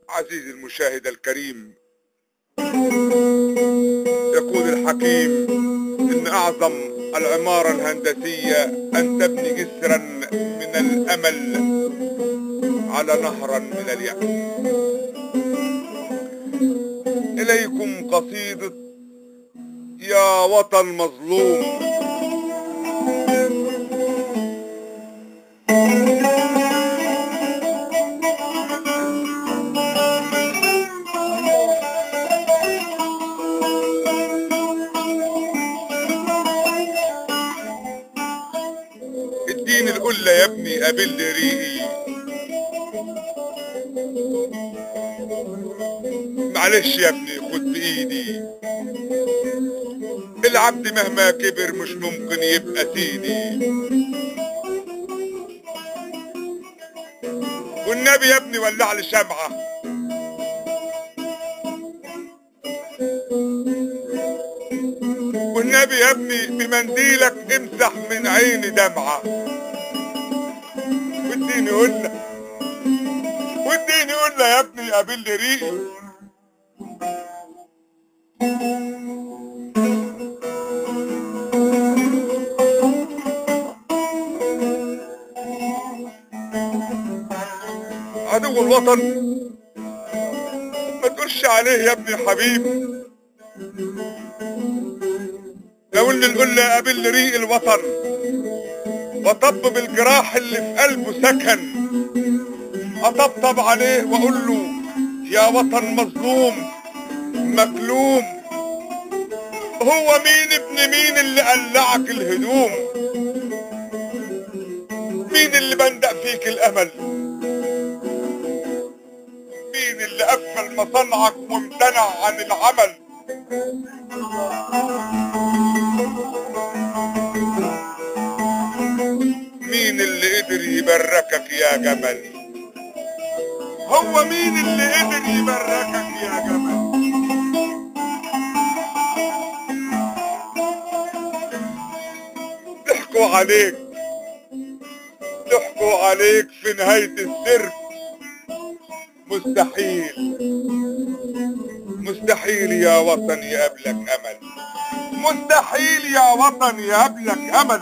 عزيزي المشاهد الكريم، يقول الحكيم إن أعظم العمارة الهندسية أن تبني جسرا من الأمل على نهرا من اليأس. إليكم قصيدة يا وطن مظلوم. اديني القلة يا ابني قابل ريقي، معلش يا ابني خد بايدي، العبد مهما كبر مش ممكن يبقى سيدي. والنبي يا ابني ولع لي شمعة، والنبي يا ابني بمنديلك امسح من عيني دمعة، واديني قلة، واديني قلة يا ابني قابل لي ريقي. عدو الوطن ما تقولش عليه يا ابني حبيب، لو ان القلة قابل ريق الوطن وطبب الجراح اللي في قلبه سكن، اطبطب عليه واقول له يا وطن مظلوم مكلوم، هو مين ابن مين اللي قلعك الهدوم؟ مين اللي بندق فيك الامل؟ مين اللي قفل مصانعك وامتنع عن العمل؟ مين اللي قدر يبركك يا جمل؟ هو مين اللي قدر يبركك يا جمل؟ ضحكوا عليك، ضحكوا عليك في نهاية السرب. مستحيل، مستحيل يا وطن يقابلك امل، مستحيل يا وطن يقابلك امل.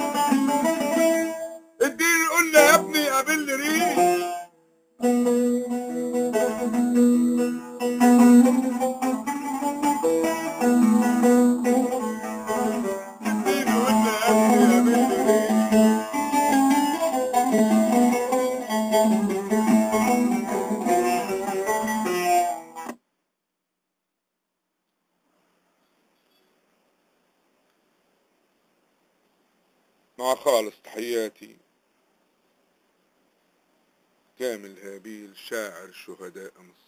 اديني القلة يا ابني قابلني ريق. اديني القلة يا ابني قابلني ريق. مع خالص تحياتي، كامل هابيل، شاعر شهداء مصر.